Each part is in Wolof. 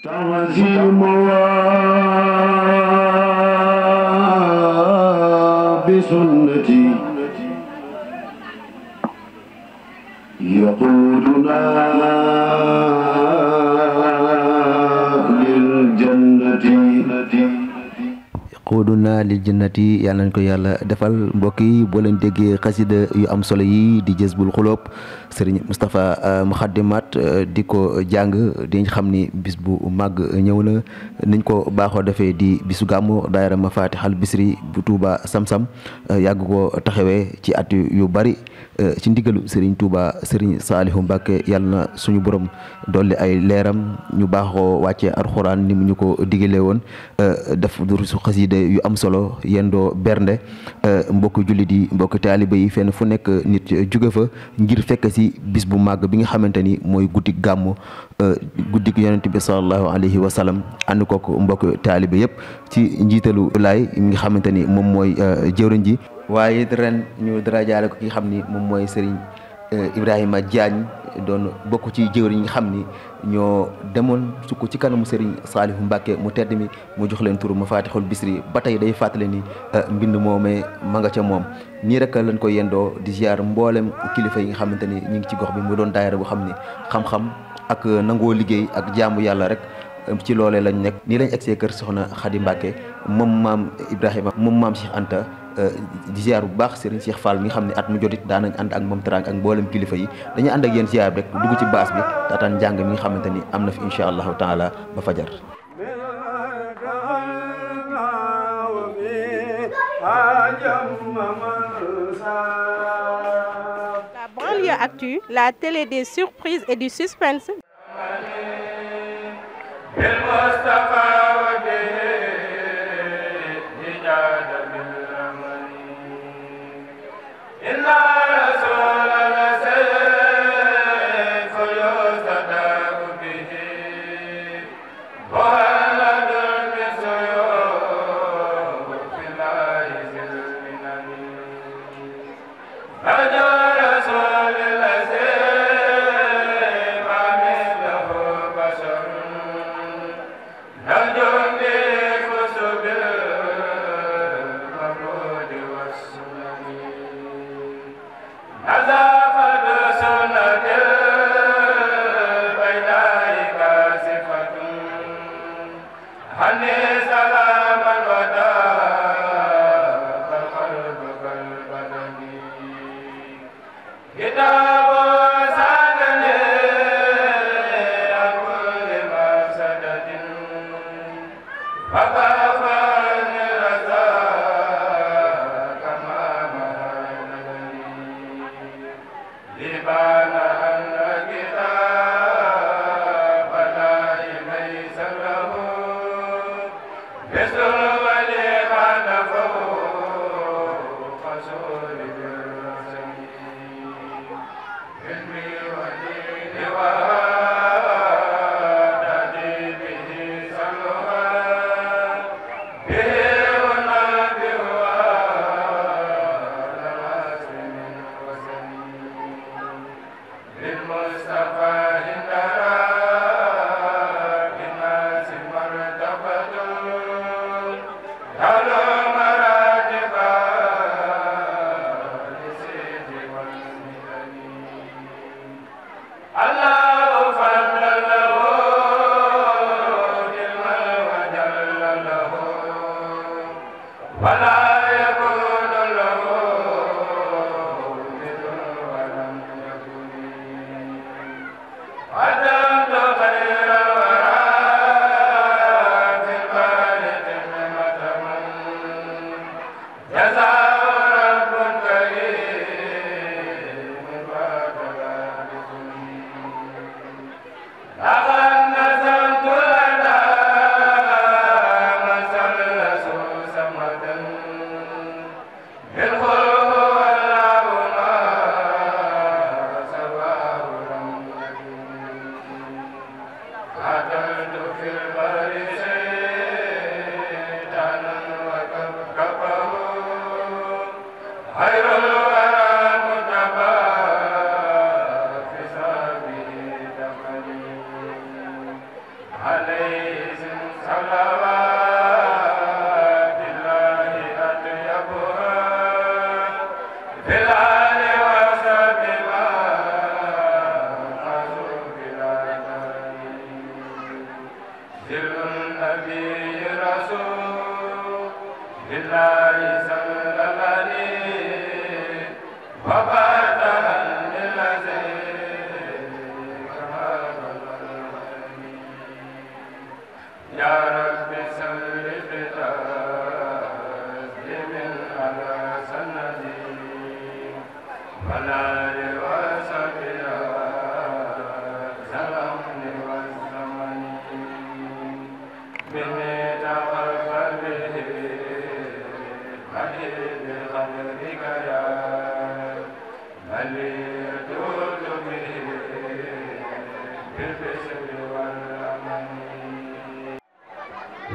تعظيم بسنتي يقودنا xóoduna lil jannati yàlla nañ ko yàlla defal mbokk yi boo leen déggee xasida yu am solo yi di Jazbul Xuloob sëriñ Moustapha Muxaddimat di ko jàng di xam ni bis bu màgg ñëw na niñ ko baaxoo defee di bisu gàmmu daayira Mafatihal Bisri bu Touba Sam-Sam yàgg ko taxawee ci at yu bari ci ndigalu sëriñ Touba sëriñ Saalihu Mbàkke yàlla na suñu borom dolli ay leeram ñu baaxoo wàccee alxuraan ni mu ñu ko digalee woon def durusu xasida yu am solo yendoo bernde mbokk jullit yi mbokk taaliba yi fenn fu nekk nit jóge fa ngir fekk si bis bu màgg bi nga xamante ni mooy guddi gàmmu guddik yonent bi sallallahu alayhi wa sallam ànd kook mbokk taaliba yëpp ci njiitalu laay mi nga xamante ni moom mooy jëwriñ ji waaye ren ñu dara jaale ko ki nga xam ni moom mooy sëriñ Ibrahima Diagne doon bokk ci jëwriñ yi nga xam ni ñoo demoon sukk ci kanamu Serigne Saalihu Mbàkke mu tedd mi mu jox leen turu Mafatihul Bisri ba tey day fàttale ni mbind moomee ma nga ca moom nii rek lañ ko yendoo di ziar mboolem kilifa yi nga xamante ni ñu ngi ci gox bi mu doon daayira bu xam ni xam-xam ak nangoo liggéey ak jaamu yàlla rek ci loolee lañ nekk nii lañ egsee kër soxna Xadi Mbàkke moom maam Ibrahima moom maam Cheikh Anta di ziar bu baax Serigne Cheikh Fall mi nga xam ne at mu jotit daanañ ànd ak moom teraanga ak mboolem kilifa yi dañuy ànd ak yéen ziar rek dugg ci baas bi taataan njàng mi nga xamante ni am na fi incha allahu taala ba fajar. La banlieue actu, la télé des surprises et du suspense.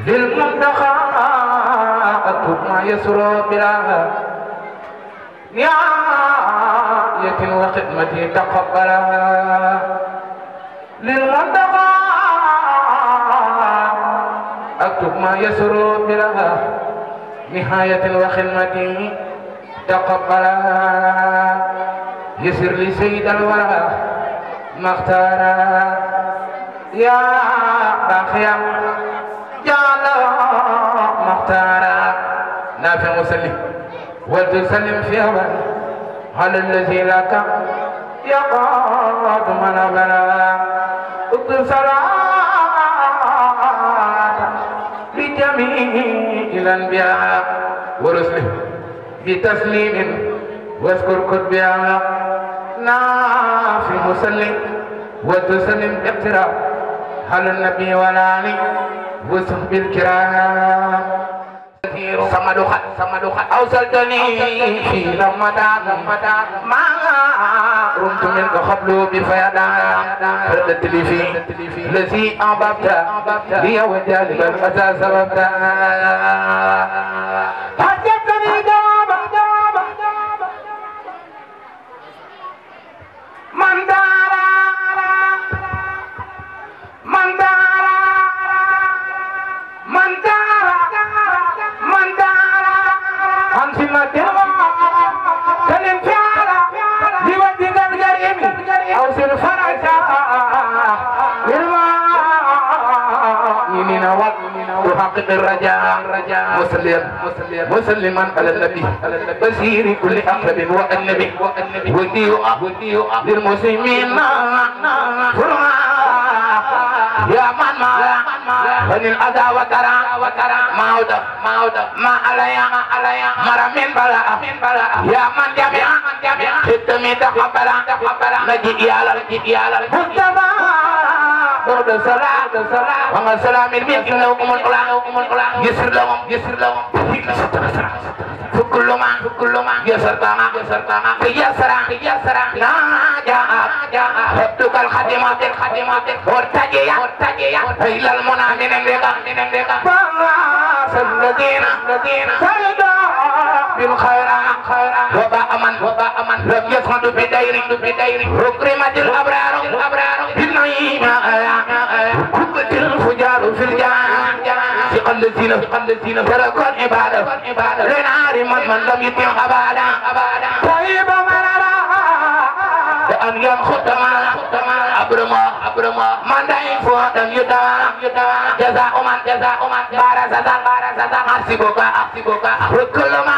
بالمنتخى أكتب ما يسر بلا نعاية وخدمتي تقبلها للمنتخى أكتب ما يسر بلا نهاية وخدمتي تقبلها يسر لي سيد الورى ما اختار يا باقيا جعل مختارا نافع مسلم وتسلم في أبد على الذي لك يقاد من بلا اكتب صلاة لجميع الأنبياء ورسله بتسليم واذكر كتبها نافع مسلم وتسلم اقتراب على النبي والآل وصحب الكرام سمدوخت أوصلتني في رمضان ما رمت منك قبل بفيضان ردت لي في الذي أحببت لي وجالب الفتى سببت حجبتني جوابا من دارا كلم فعلا لوجه الكريم أوصل فرجا للمؤمنين وتحقق الرجاء مسلما على النبي بشير كل أقرب والنبي ودي للمسلمين يا من من الأذى وترى ما عليا مرا من بلاء يا من جميع ختمي تقبل نجي يالا مجتمع بعد صلاة وما سلام من إنهم الأولى يسر لهم فكل ما يسرتنا ناجا هبتك الخدمات ورتجيا إلى المنى من اللقاء الذين سيدا بالخيرات وباء من لم يسخط بدير أكرمت الأبرار بالنعيم كبت الفجار في الجان ثق الذين تركوا العبادة لنار من لم يتم أبدا طيب من أن ينخط أبرما من دعين فوتم يدعى جزاء من بارزة أحسبك وكل ما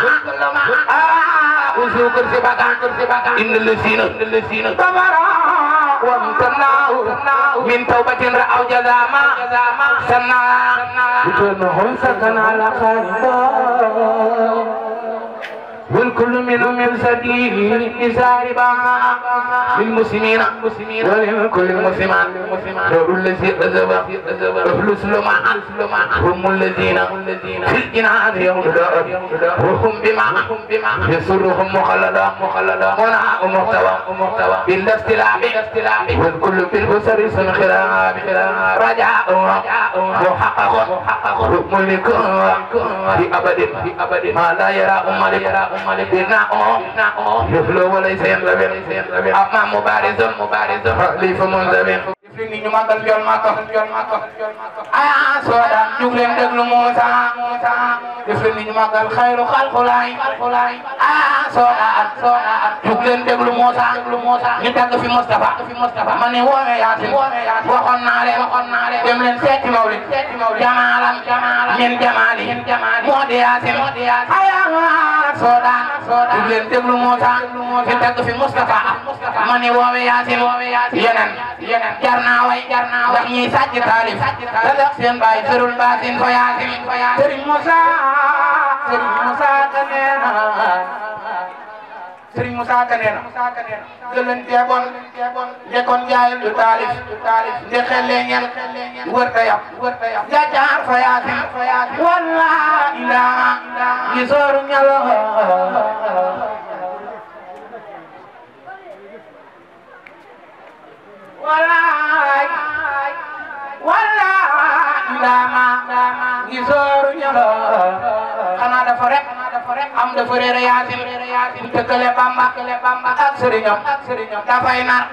أسوك السباك إن الذين كفروا وامتنعوا من توبة رأوا جزاء ما سنة كلهم سكن على خير والكل منهم سبيل بساربا للمسلمين ولكل المسلمات دور الذي أذب أفلس لما هم الذين في الجنان يهدون وهم بما يسرهم مخلدا منع محتوى بالاستلاب والكل بالبصر سنخراب رجاء محقق ملك في أبد ما لا يرى ملك يفلو وليس ينزبر أما مبارز خليف منزبر ni ñu magal jol mako aya soda ñu leen déglu Moussa def leen ni ñu magal khayru khalqulay aya soda ñu leen déglu Moussa ñu tagg fi Mustafa ma ne woowee Yaasin waxoon naa leen dem leen seeti mawlid jamaalam min jamaali moo di Yaasin aya soda ñu leen déglu Moussa ñu tagg fi Mustafa ma ne woowee Yaasin yeneen jar naa way ndax ñiy sàcc taalif te def seen baay ferul baatin fa Yaasin Serigne Moussa Serigne Moussa Ka nee na jëlante bon ndekon jaayul du taalif nde xelle ngeen wërta yab ja jaar fa Yaasin walla ilaa gi sooru ñalo walla ilaa gi sooru ñalo xanaa dafa rek am dafa réere Yaasin tëkkale Bamba ak sëriñam dafay nar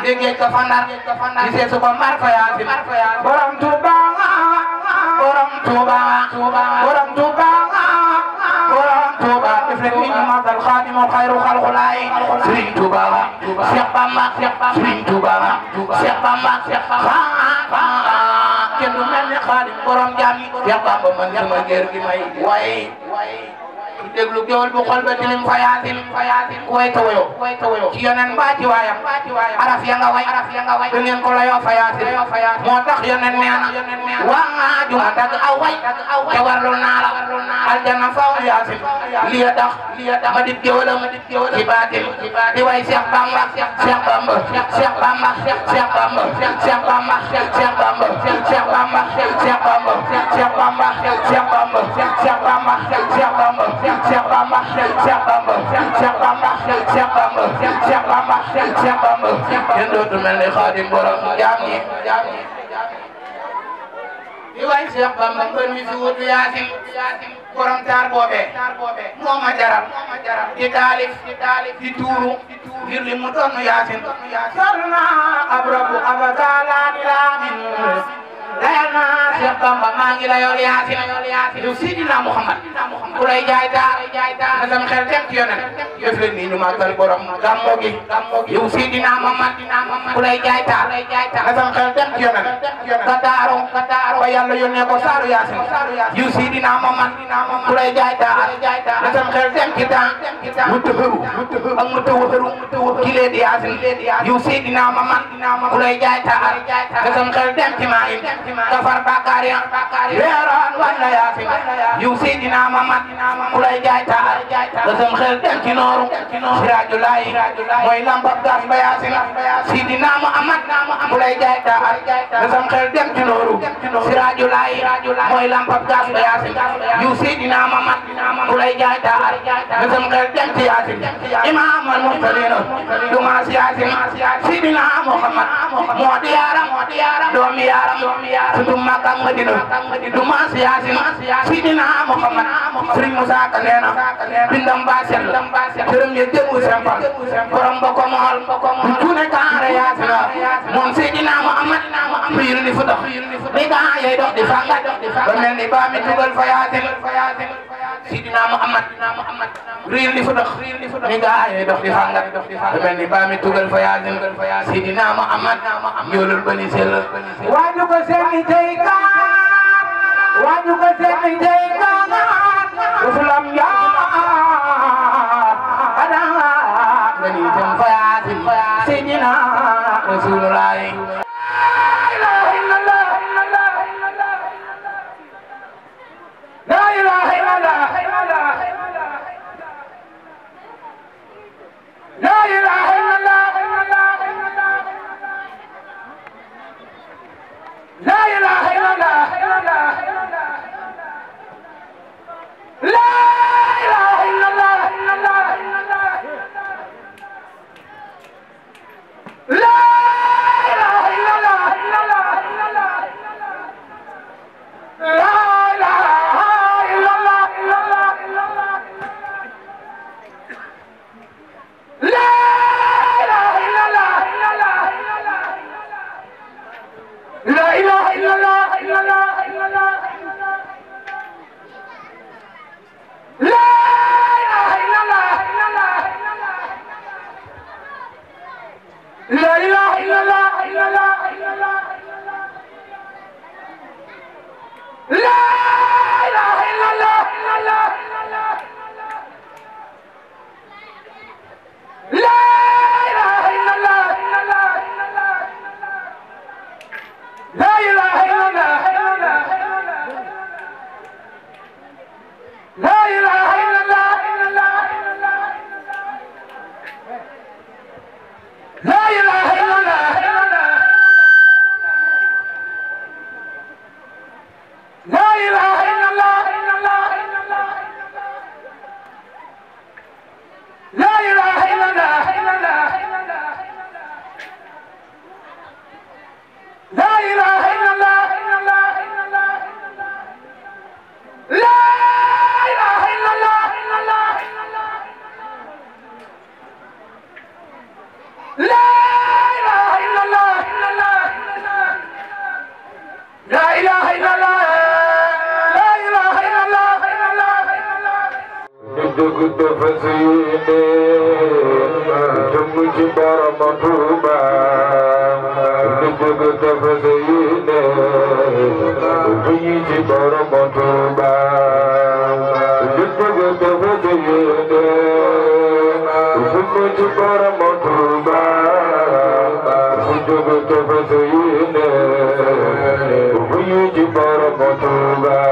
déggee ko fa Ndar gisee su ko mar fa Yaasin borom Tuuba def leen ni ñu magal xaadimul xayru xalqulaay Sëriñ Tuuba Cheikh Bamba Sëriñ Tuuba Cheikh Bamba kenn du mel ni xaadim borom jaam yi Cheikh Bamba man sama géer gi may way déglu géwél bu xol ba tilim fa Yaasin ku way tawayo ci yonen mbaa ci waayam araf ya nga way da ngeen ko layoo fa Yaasin moo tax yonen neena waa juma dagg aw way te warlul naa la aljanna faw Yaasin liya tax ma dib géwélam ci baatin di way Cheikh Bamba kenn dootu mel ni Xaadim borom jaam ñi di way Cheikh Bamba mbër mi fi wutu Yaasin borom taar boobee moo ma jaral di taalif di tuuru ngir li mu doon Yaasin sarna abrabu abadalan ilamin layal naa Cheikh Bamba maa ngi layool Yaasin yow Sidina Muhammad ku lay jaay taar na sam xel dem ci yonen def leen nii ñu màggal borom gàmmo gi yow Sidina Muhammad ku lay jaay taar na sam xel dem ci yonen ka daaro ba yàlla yónnee ko saaru Yaasin yow Sidina Muhammad ku lay jaay taar na sam xel dem ci temps mu tëxëru ak mu tëwëxëru ki lee di Yaasin yow Sidina Muhammad ku lay jaay taar na sam xel dem ci maayin kafar bakkaar ya leeroon walla Yaasin yow Seydina Muhammad ku lay jaay taar nga sam xel dem ci nooru Siraajulaay mooy lambab gas ba Yaasin Seydina Muhammad ku lay jaay taar nga sam xel dem ci nooru Siraajulaay mooy lambab gas ba Yaasin yow Seydina Muhammad ku lay jaay taar nga sam xel dem ci Yaasin imaamal mursaliin du maas Yaasin Seydina Muhammad moo di yaaram doomi yaaram surtout Makka ak Madina du maas Yaasin Sidina Muhammad Serigne Moussa Ka nee na bindam ba sell cërëm ya jëmu sempal borom ba ko mool du tuune kaare Yaasin moom Sidina Muhammad fiir ni fu dox ni gaa yey dox di fanga ba mel ni ba mi tugal fa Yaasin Sidina Muhammad riir ni fu dox ni gaa yey dox di fanga ba mel ni ba mi tugal fa Yaasin Sidina Muhammad ñoolul ba ni sell waaju ko seeni jey kaat waaju ko seeni jey kaat usulam yaa ada ngani dem fa Yaasin Sidina Rasulullah la ilaha illallah la ilaha illallah la ilaha illallah la ilaha illallah la ilaha illallah إله إلا الله لا إله إلا الله لا إله إلا الله لا إله إلا الله لا إله إلا الله لا إله إلا الله لا إله إلا الله لا إله إلا الله لا إله إلا الله لا إله إلا الله لا إله إلا الله لا إله إلا الله لا إله إلا الله dugg fas yéene jëm ci borom Tuuba dugg fas yéene jëm ci borom Tuuba dugg fas yéene jëm ci borom Tuuba dugg fas yéene jëm ci borom Tuuba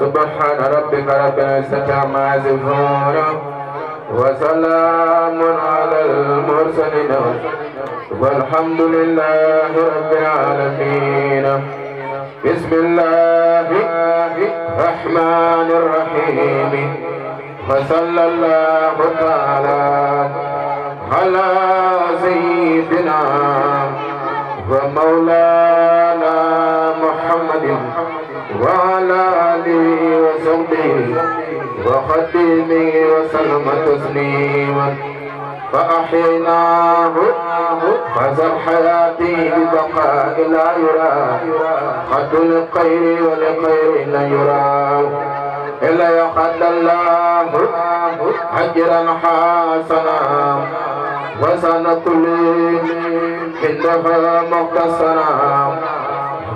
سبحان ربك رب العزة عما يصفون وسلام على المرسلين والحمد لله رب العالمين بسم الله الرحمن الرحيم وصلى الله تعالى على سيدنا ومولانا محمد وعلى آله وصحبه وخدمه وسلم تسليما فأحييناه فزر حياتي ببقاء لا يرى خد للخير ولخير لا يرى إلا يقد الله أجرا حسنا وسنة عندها مقتصرا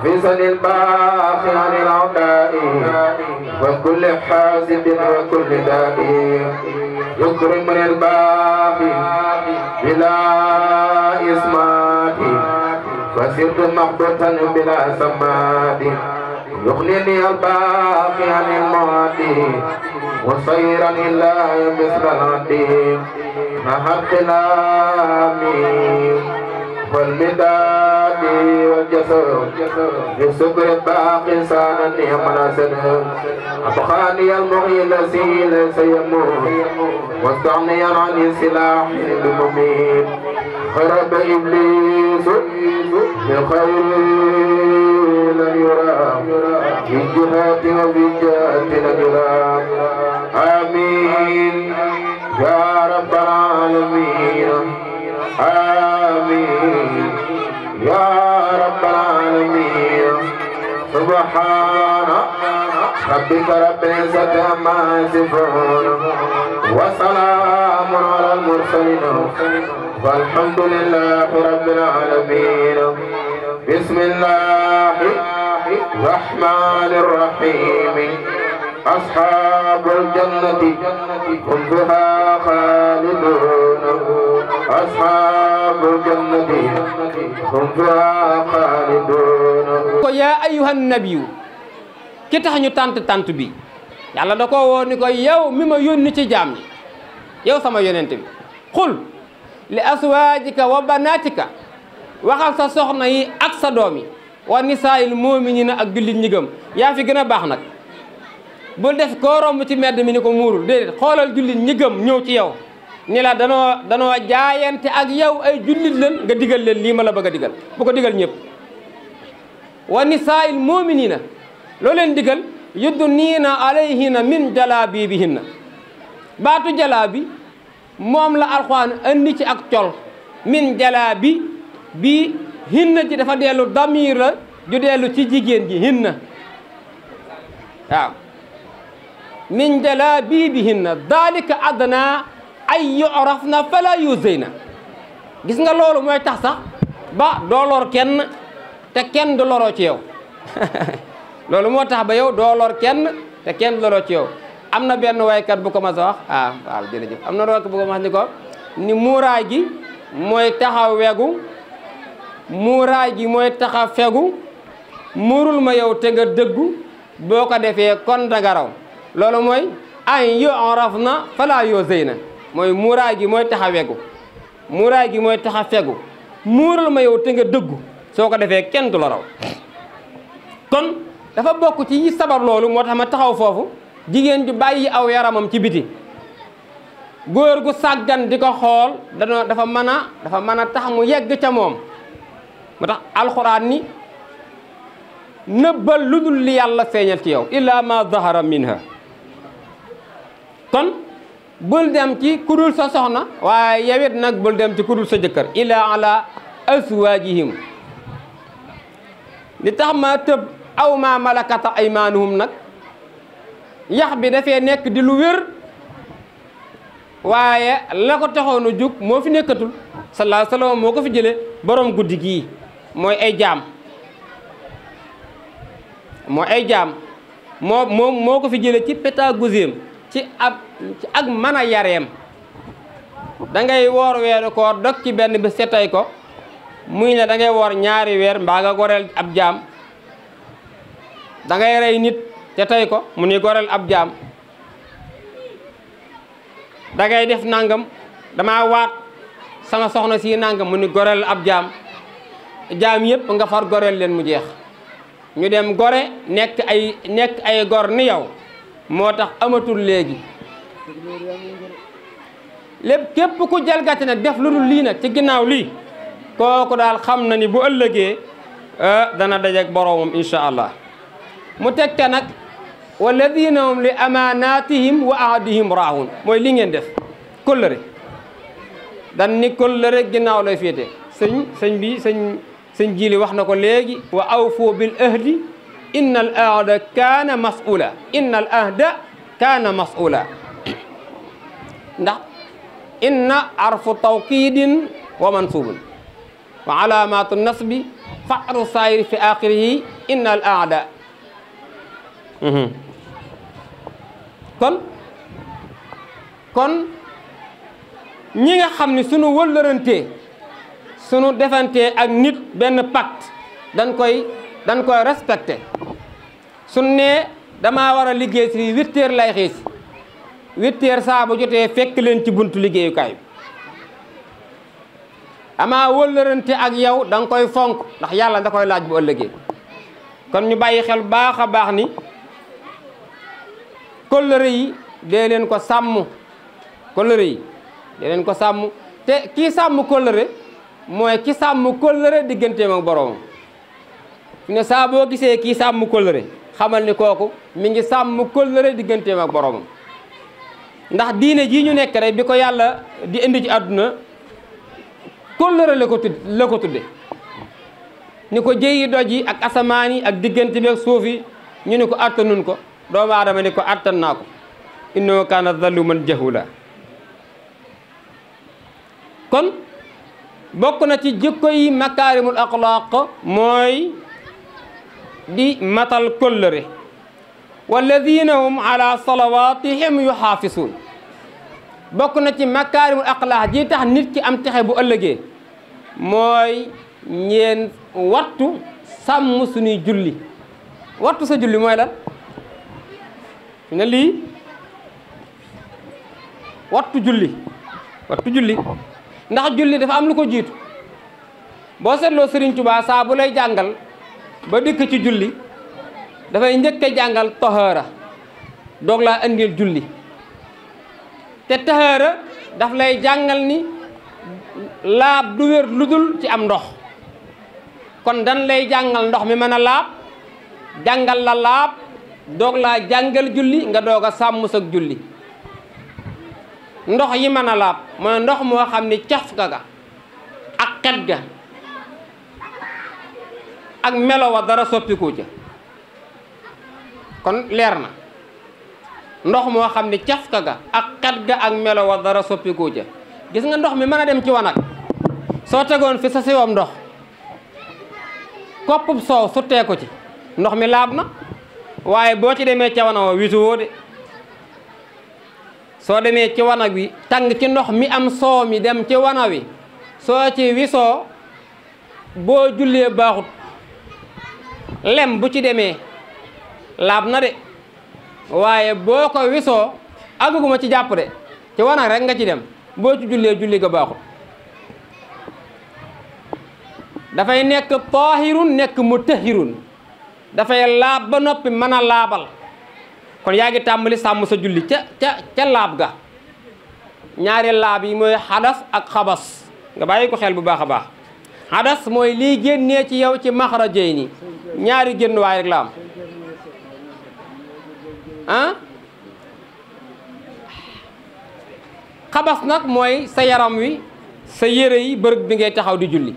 في سن الباقي عن العداء وكل حاسد وكل داء يكرم من الباقي بلا إسمات فسرت محبوطا بلا سمات يغنيني الباقي عن الموت وصيرا إلا مثل العديم نهى الكلام والمداد والجسر للسكر الباقي إنسانا يمنى سنه أبخاني المغي الذي ليس يموت واستغنيا عن السلاح بمميت خرب إبليس بخير لن يرى في الجهات وفي الجهات لن يرى آمين يا رب العالمين آمين يا رب العالمين سبحان ربك رب العزة عما يصفون وسلام على المرسلين والحمد لله رب العالمين بسم الله الرحمن الرحيم أصحاب الجنة هم فيها خالدون أصحاب الجنة هم فيها خالدون يا أيها النبي ki tax ñu tant bi yàlla da ko woo ni ko yow mi ma yónni ci jaam ñi yow sama yonent bi xul li aswaajika wa banaatika waxal sa soxna yi ak sa doom yi wa nisaa'il mu'miniina ak jullit ñi gëm yaa fi gën a baax nag bul def koo romb ci mbedd mi ni ko muurul déedéet xoolal jullit ñi gëm ñëw ci yow ni la danoo jaayante ak yow ay jullit leen nga digal leen lii ma la bëgg a digal bu ko digal ñëpp wa nisaa'il mu'miniina loo leen digal yudniina alayhinna min jalaabibihinna baatu jalaabi moom la alxuraan andi ci ak col min jalaabi bi hinna ji dafa dellu damir la ju dellu ci jigéen ji hinna waaw min jalaabibihinna dalika adna ay yu'rafna fala yuzayna gis nga loolu mooy tax sax ba doo lor kenn te kenn du loroo ci yow loolu moo tax ba yow doo lor kenn te kenn loroo ci yow am na benn waykat bu ko mas a wax waaw jërëjëf am na waykat bu ko mas ni ko ni muuraay gi mooy taxa wegu muuraay gi mooy taxa fegu muurul ma yow te nga dëggu boo ko defee kon danga raw loolu mooy an yu'rafna fala yuzayna mooy muuraay gi mooy taxa wegu muuraay gi mooy taxa fegu muurul ma yow te nga dëggu soo ko defee kenn du la raw kon dafa bokk ci yi sabab loolu moo tax ma taxaw foofu jigéen ju bàyyi aw yaramam ci biti góor gu sàggan di ko xool dafa mën a tax mu yegg ca moom moo tax alxuraan ni nëbbal lu dul li yàlla feeñal ci yow illa ma zahara minha kon bul dem ci kudul sa soxna waaye yawit nag bul dem ci kudul sa jëkkër illa ala aswaajihim li tax ma tëb aw ma malakata aymaanuhum nag yax bi dafee nekk di lu wér waaye la ko taxoon a jóg moo fi nekkatul sallallahu alayhi wa sallam moo ko fi jëlee borom guddi gii mooy ay jaam moo ko fi jëlee ci pédagogie ci ak mën a yareem da ngay woor weeru koor dog ci benn bi setay ko muy ne da ngay woor ñaari weer mbaa nga goreel ab jaam da ngay rey nit te tey ko mu ni goreel ab jaam da ngay def nangam dama waat sama soxna si nangam mu ni goreel ab jaam yëpp nga far goreel leen mu jeex ñu dem gore nekk ay gor ni yow moo tax amatul léegi lépp képp ku jalgati nag def lu dul lii nag ci ginnaaw lii kooku daal xam na ni bu ëllëgee dana dajeek boroomam insha allah mu tegte nag walladina hum li amanatihim wa ahdihim raahun mooy li ngeen def kóllëre dan ni kóllëre ginnaaw lay féete sëñ jili wax na ko léegi wa awfu bil ahdi inna al ahda kaana mas'ula ndax inna arfu tawkidin wa mansubun wa alamatu nasbi fa'ru sayri fi akhirihi inna al ahda kon ñi nga xam ni sunu wëllërantee sunu defantee ak nit benn pacte dañ koy respecté suñ ne dama war a liggéey si 8 heures lay xëy si 8 heures saa bu jotee fekk leen ci buntu liggéeyukaay bi ama wëllërante ak yow da nga koy fonk ndax yàlla da koy laaj bu ëllëgee kon ñu bàyyi xel baax a baax ni kóllëre yi dee leen ko sàmm kóllëre yi dee leen ko sàmm te kii sàmm kóllëre mooy ki sàmm kóllëre digganteem ak boroomam fi ne saa boo gisee kii sàmm kóllëre xamal ni kooku mi ngi sàmm kóllëre digganteem ak boroomam ndax diine jii ñu nekk rek bi ko yàlla di indi ci àdduna kóllëre la ko tudde ni ko jëyi doj yi ak asamaan yi ak diggante bi ak suuf yi ñu ni ko attanun ko doomu aadama ni ko attan naa ko innahu kaana zaluman jahula kon bokk na ci jikko yi makaarimul axlaaq mooy di matal kóllëre walladina hum ala salawatihim yuxaafisuun bokk na ci makaarimul axlaaq ji tax nit ki am texe bu ëllëgee mooy ñeen wattu sàmm suñuy julli wattu sa julli mooy lan ne lii wattu julli ndax julli dafa am lu ko jiitu boo seetloo Sëriñ Tuubaa saa bu lay jàngal ba dikk ci julli dafay njëkk a jàngal tahaara doog laa indil julli te tahaara daf lay jàngal ni laab du wér lu dul ci am ndox kon dan lay jàngal ndox mi mën a laab jàngal la laab doog laa jàngal julli nga doog a sàmm sag julli ndox yi mën a laab mooy ndox moo xam ni cafka ga ak xet ga ak melo wa dara soppiku ca kon leer na ndox moo xam ni cafka ga ak xet ga ak melo wa dara soppiku ca gis nga ndox mi mën a dem ci wanag soo tegoon fi sa siwam ndox koppub soow suttee ko ci ndox mi laab na waaye boo ci demee ca wanag wa wisuwoo de soo demee ci wanag wi tàng ci ndox mi am soow mi dem ci wanag wi soo ci wisoo boo jullee baaxut lem bu ci demee laab na de waaye boo ko wisoo àgguma ci jàpp de ci wanag rek nga ci dem boo ci jullee julli ga baaxut dafay nekk taahirun nekk mutahhirun dafay laab ba noppi mën a laabal kon yaa ngi tàmbali sàmm sa julli ca laab ga ñaari laab yi mooy xadas ak xabas nga bàyyi ko xel bu baax a baax xadas mooy liy génnee ci yow ci maxrajay ni ñaari génn waay rek la am ah xabas nag mooy sa yaram wi sa yére yi bërëb bi ngay taxaw di julli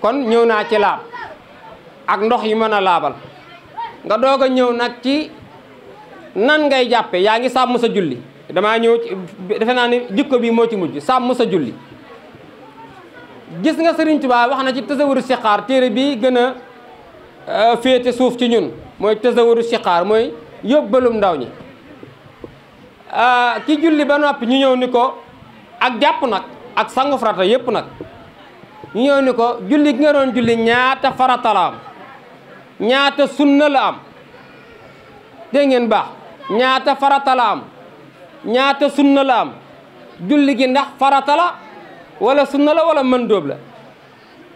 kon ñëw naa ci laab ak ndox yi mën a laabal nga doog a ñëw nag ci nan ngay jàppe yaa ngi sàmm sa julli damaa ñëw ci defe naa ne jikko bi moo ci mujj sàmm sa julli gis nga Sëriñ Tuubaa wax na ci tasawuru sixaar téere bi gën a féete suuf ci ñun mooy tasawuru sixaar mooy yóbbalum ndaw ñi ki julli ba noppi ñu ñëw ni ko ak jàpp nag ak sangu farata yépp nag ñu ñëw ni ko julli gi nga doon julli ñaata farata la am ñaata sunna la am dégg ngeen baax ñaata farata la am ñaata sunna la am julli gi ndax farata la wala sunna la wala mën dóob la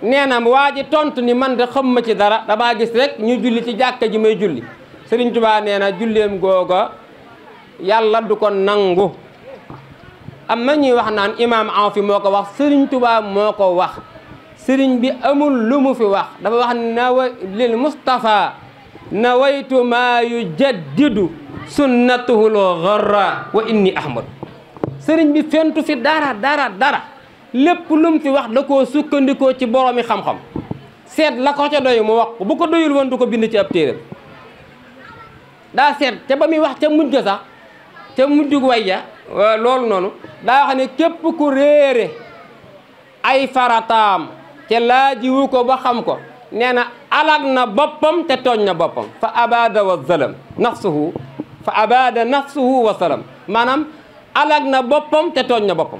nee na waa ji tontu ni man de xam ma ci dara damaa gis rek ñu julli ci jàkka ji may julli Sëriñ Tuubaa nee na julleem googa yàlla du ko nangu am na ñuy wax naan imaam an fi moo ko wax Sëriñ Tuubaa moo ko wax sëriñ bi amul lu mu fi wax dafa wax nawa lil Mustafa nawaytu maa yujaddidu sunnatuhul gharra wa inni ahmad sëriñ bi fentu fi dara lépp lu mu fi wax da koo sukkandikoo ci boroomi xam-xam seet la ko ca doy mu wax ko bu ko doyul woon du ko bind ci ab téeram daa seet ca ba muy wax ca mujj ga sax ca mujjug wayya loolu noonu daa wax ne képp ku réere ay farataam te laajiwu ko ba xam ko nee na alag na boppam te tooñ na boppam fa abada wa zalam nafsuhu fa abada nafsuhu wa salam maanaam alag na boppam te tooñ na boppam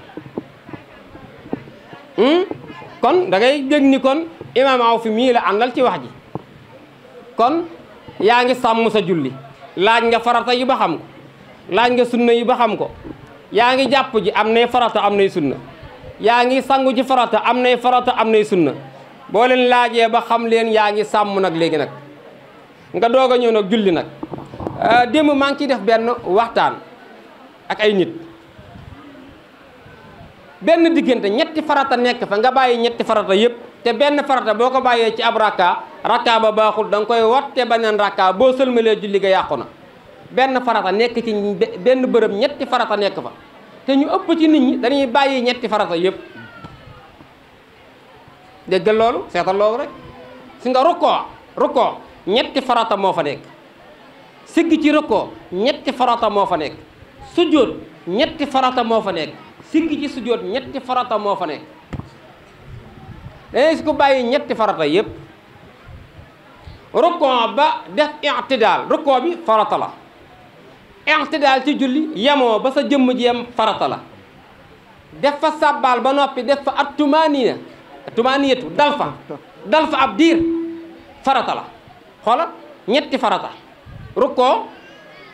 kon da ngay dégg ni kon imaam aw fi mii la àndal ci wax ji kon yaa ngi sàmm sa julli laaj nga farata yi ba xam ko laaj nga sunna yi ba xam ko yaa ngi jàpp ji am nay farata am nay sunna yaa ngi sangu ji farata am nay farata am nay sunna boo leen laajee ba xam leen yaa ngi sàmm nag léegi nag nga doog a ñëw nag julli nag démb maa ngi ciy def benn waxtaan ak ay nit benn diggante ñetti farata nekk fa nga bàyyi ñetti farata yëpp te benn farata boo ko bàyyee ci ab rakka ba baaxul da nga koy watte beneen rakka boo sëlmalee julli ga yàqu na benn farata nekk ci benn bërëb ñetti farata nekk fa te ñu ëpp ci nit ñi dañuy bàyyi ñetti farata yëpp déggal loolu seetal loolu rek si nga rukkoo ñetti farata moo fa nekk siggi ci rukkoo ñetti farata moo fa nekk sujjóot ñetti farata moo fa nekk siggi ci sujjóot ñetti farata moo fa nekk dangay si ko bàyyi ñetti farata yépp rukkoo ba def i'tidaal rukkoo bi farata la i'tidaal ci julli yemoo ba sa jëmm ji yem farata la def fa sàbbaal ba noppi def fa at tumaaniyatu dal fa ab diir farata la xoola ñetti farata rukkoo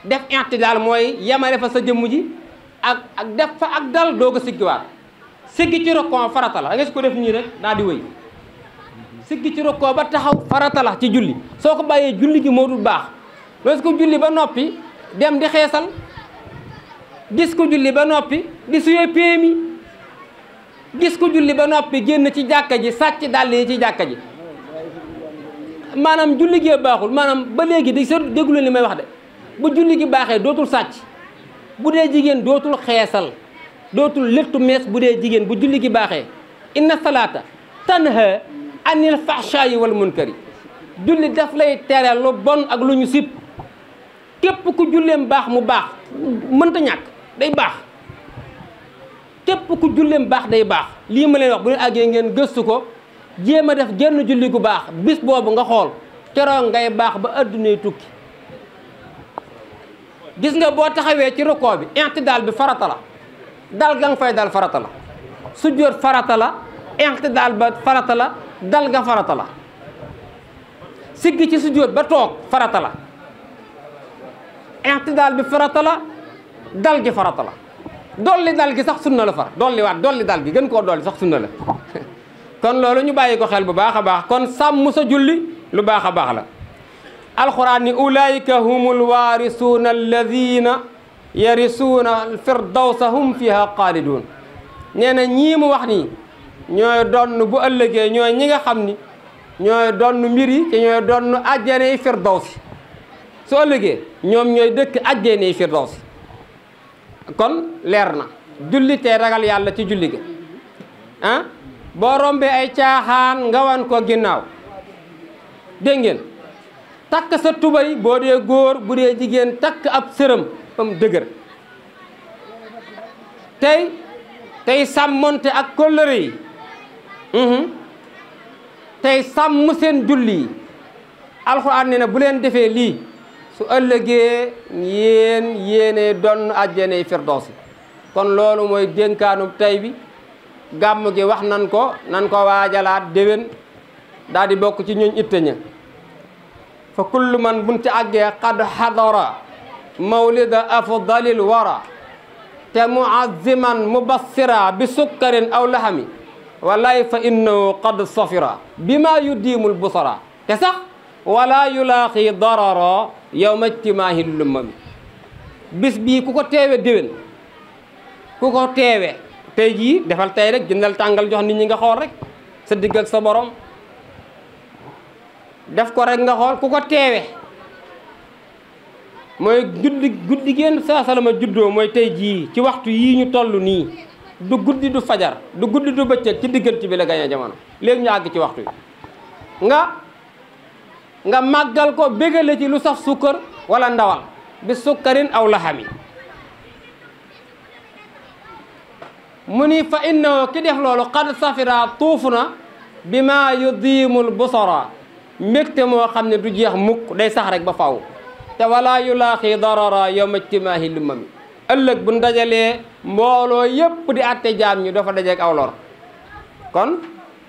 def i'tidaal mooy yemale fa sa jëmm ji ak def fa ak dal doog a siggiwaat siggi ci rukkoo farata la da nga si ko def nii rek daa di wëy siggi ci rukkoo ba taxaw farata la ci julli soo ko bàyyee julli gi moo dul baax loolu ko julli ba noppi dem di xeesal gis ko julli ba noppi di suyee péemi gis ko julli ba noppi génn ci jàkka ji sàcc dàll yi ci jàkka ji maanaam julli gee baaxul maanaam ba léegi di sa déglu li may wax de bu julli gi baaxee dootul sàcc bu dee jigéen dootul xeesal dootul léttu mees bu dee jigéen bu julli gi baaxee inna salaata tanha anil fahshaayi wal munkari julli daf lay tere lu bon ak lu ñu sib képp ku julleem baax mu baax mënta ñàkk day baax képp ku julleem baax day baax lii ma leen wax bu leen àggee ngeen gëstu ko jéem a def genn julli gu baax bis boobu nga xool keroog ngay baax ba addunay tukki gis nga boo taxawee ci rukkoo bi i'tidaal bi farata la dal ga nga fay dal farata la sujjóot farata la i'tidaal ba farata la dal ga farata la siggi ci sujjóot ba toog farata la i'tidaal bi farata la dal gi farata la dolli dal gi sax sunna la far dolli dal gi gën koo dolli sax sunna la kon loolu ñu bàyyi ko xel bu baax a baax kon sàmm sa julli lu baax a baax la alquran ni ulaika humul waarisuuna alladina yarisuuna alfirdawsa hum fiha xaalidun nee na ñii mu wax nii ñooy donn bu ëllëgee ñooy ñi nga xam ni ñooy donn mbir yi te ñooy donn ajjaney firdawsi su ëllëgee ñoom ñooy dëkk ajjaney firdawsi kon leer na julli tey ragal yàlla ci julli ga ah boo rombee ay caaxaan nga wan ko ginnaaw dégg ngeen takk sa tubay boo dee góor bu dee jigéen takk ab sërëm am dëgër tey sàmmonte ak kóllëre yi tey sàmm seen julli yi alxuraan ne na bu leen defee lii su ëllëgee yéene doon àjjanay firdawsi kon loolu mooy dénkaanu tey bi gàmm gi wax nan ko waajalaat déwén daal di bokk ci ñooñ itte ña fa kullu man buñ ci àggee qad xadara mawlida afdalil wara te muazziman mubassira bi sukkarin aw lahami wallahi fa innahu qad safira bima yudiimul busara te sax wala yulaaxi darara yawma ijtimaahi lummami bis bii ku ko teewe déwén ku ko teewe tey jii defal tey rek jëndal tàngal jox nit ñi nga xool rek sa digg ak sa borom def ko rek nga xool ku ko teewe mooy guddi génn saa salama juddoo mooy tey jii ci waxtu yii ñu toll nii du guddi du fajar du guddi du bëccëg ci diggante bi la gañe jamono léegi ñu àgg ci waxtu yi nga màggal ko bégale ci lu saf sukkar wala ndawal bi sukkarin aw laxami mu ni fa innahu ki def loolu qad safira tuufu na bi ma yudiimul busara mbégte moo xam ne du jeex mukk day sax rek ba faw te wala yulaaxi darara yawma ijtimaahi lummami ëllëg bu ndajalee mbooloo yépp di atte jaam ñi dafa dajeek aw lor kon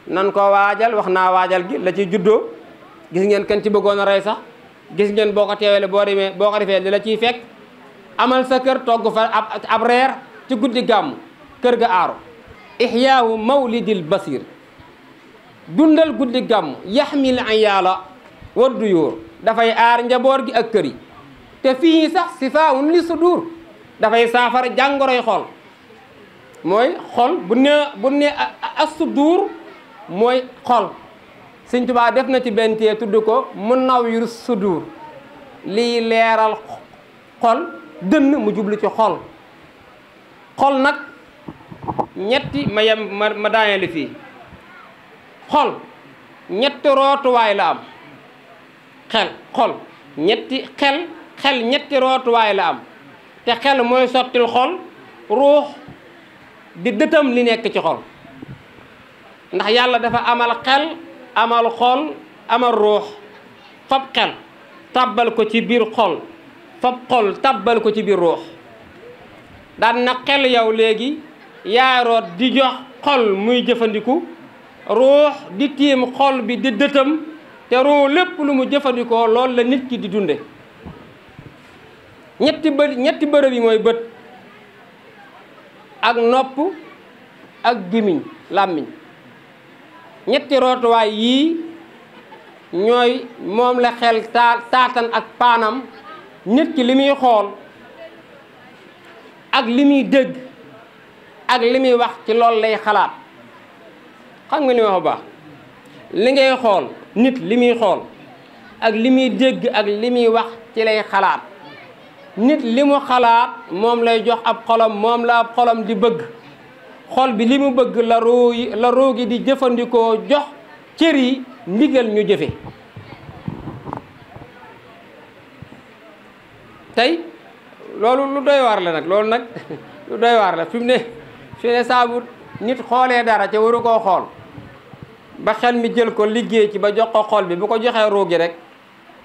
nan ko waajal wax naa waajal gi la ci juddoo gis ngeen kan ci bëggoon a rey sax gis ngeen boo ko teewele boo ko defee li la ciy fekk amal sa kër togg fa ab reer ci guddi gàmm kër ga aaru ihyaahu mawlidil basir dundal guddi gàmm yaxmil ayaala wa duyóor dafay aar njaboot gi ak kër yi te fii sax sifaawun li sudur dafay saafara jàngoroy xol mooy xol bu ne as sudur mooy xol Sëñ Tuubaa def na ci benn tee tudd ko munawwir sudur lii leeral xol dënn mu jublu ci xol xol nag ñetti ma daaneel fii xol ñetti rootuwaay la am xel xol ñetti rootuwaay la am te xel mooy sottil xol ruux di dëtam li nekk ci xol ndax yàlla dafa amal xel amal xol amal ruux fab xel tàbbal ko ci biir xol fab xol tàbbal ko ci biir ruux daan na xel yow léegi yaay root di jox xol muy jëfandiku ruux di tiim xol bi di dëtam te ruux lépp lu mu jëfandikoo loolu la nit ki di dunde ñetti bërëb yi mooy bët ak nopp ak gémmiñ làmmiñ ñetti rootuwaay yii ñooy moom la xel taatan ak paanam nit ki li muy xool ak li muy dégg ak li muy wax ci loolu lay xalaat xam nga li ma wax baax li ngay xool nit li muy xool ak li muy dégg ak li muy wax ci lay xalaat nit li mu xalaat moom lay jox ab xolam moom la ab xolam di bëgg xol bi li mu bëgg la ruu gi di jëfandikoo jox cër yi ndigal ñu jëfe tey loolu lu doy waar la nag loolu nag lu doy waar la fi mu ne saabu nit xoolee dara ca waru koo xool ba xel mi jël ko liggéey ci ba jox ko xol bi bu ko joxee ruu gi rek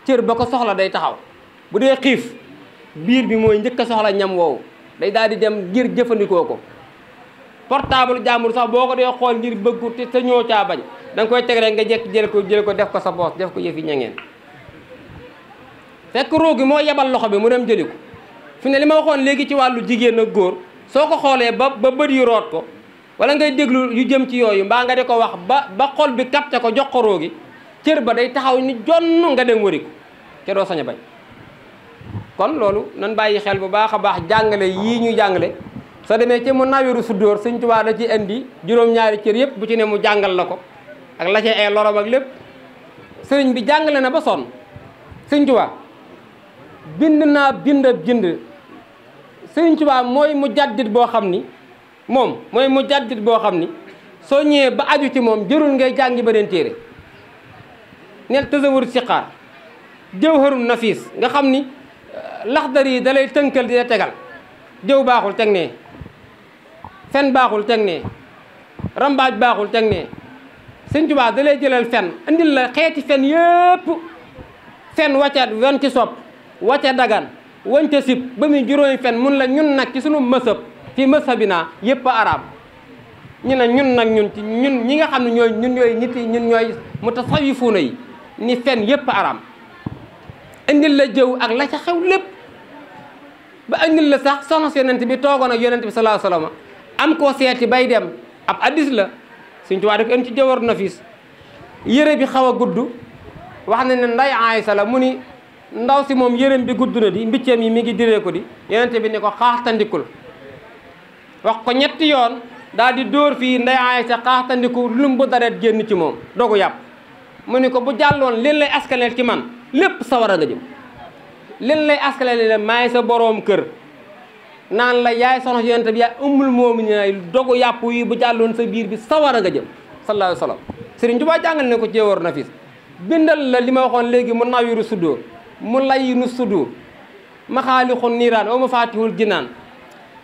cër ba ko soxla day taxaw bu dee xiif biir bi mooy njëkk a soxla ñam woowu day daal di dem ngir jëfandikoo ko portable jàmbur sax boo ko dee xool ngir bëggu te ñoo caa bañ da nga koy teg rek nga jekk jël ko def ko sa poos def ko yëfi ñangeen fekk ruu gi moo yebal loxo bi mu dem jëli ko fi ne li ma waxoon léegi ci wàllu jigéen ak góor soo ko xoolee ba bët yu root ko wala ngay déglu yu jëm ci yooyu mbaa nga di ko wax ba xol bi capté ko jox ko ruu gi cër ba day taxaw ni jonn nga dem wëri ko te doo sañ a bañ kon loolu nan bàyyi xel bu baax a baax jàngale yii ñuy jàngale soo demee ci mu nawiru suddóor Sëñ Tuubaa da ci indi juróom-ñaari cër yëpp bu ci ne mu jàngal la ko ak la ci ay lorom ak lépp sëriñ bi jàngale na ba sonn Sëñ Tuubaa bind Sëñ Tuubaa mooy mu jaddit boo xam ni soo ñëwee ba aju ci moom jërul ngay jàngi beneen téere neel tasawur siqaar jawharun nafis nga xam ni laxdar yi da lay tënkal di la tegal jëw baaxul teg nee fen baaxul teg nee rambaaj baaxul teg nee Sëñ Tuubaa da lay jëlal fen andil la xeeti fen yëpp fen wacca wan ci sopp wacca dagan wañ ca sib ba muy juróomi fen mun la ñun nag ci sunu mësëb fii mësëbinaa yëpp a araam ñu ne ñun nag ñun ñi nga xam ne ñun ñooy nit yi ñun ñooy mutasawifuuna yi ni fen yëpp a araam indil la jëw ak la ca xew lépp ba indil la sax soxna si yonent bi toogoon ak yonent bi sallallahu alayhi wasallam am koo seeti bay dem ab addis la Sëñ Tuubaa daf ko indi ci jawar nafis yére bi xaw a gudd wax na ne nday Aysa la mu ni ndaw si moom yërëm bi gudd na di mbicceem yi mi ngi diree ko di yonent bi ne ko xaaxtandikul wax ko ñetti yoon daal di dóor fii nday Aysa xaaxtandiku lum bu dareet génn ci moom dogu yàpp mu ni ko bu jàlloon leen lay askaneel ci man lépp sawara nga jëm leen lay askaneel la maay sa boroom kër naan la yaay soxna si yonent bi yaay ummul mu'miniin dogu yàpp yi bu jàlloon sa biir bi sawara nga jëm sallallahu alayhi wa sallam Sëriñ Tuubaa jàngal ne ko ci Jawharu Nafiis bindal la li ma waxoon léegi mu nawiru sudur mu layyinu sudur maxaalixu niiraan wa mafaatihul jinaan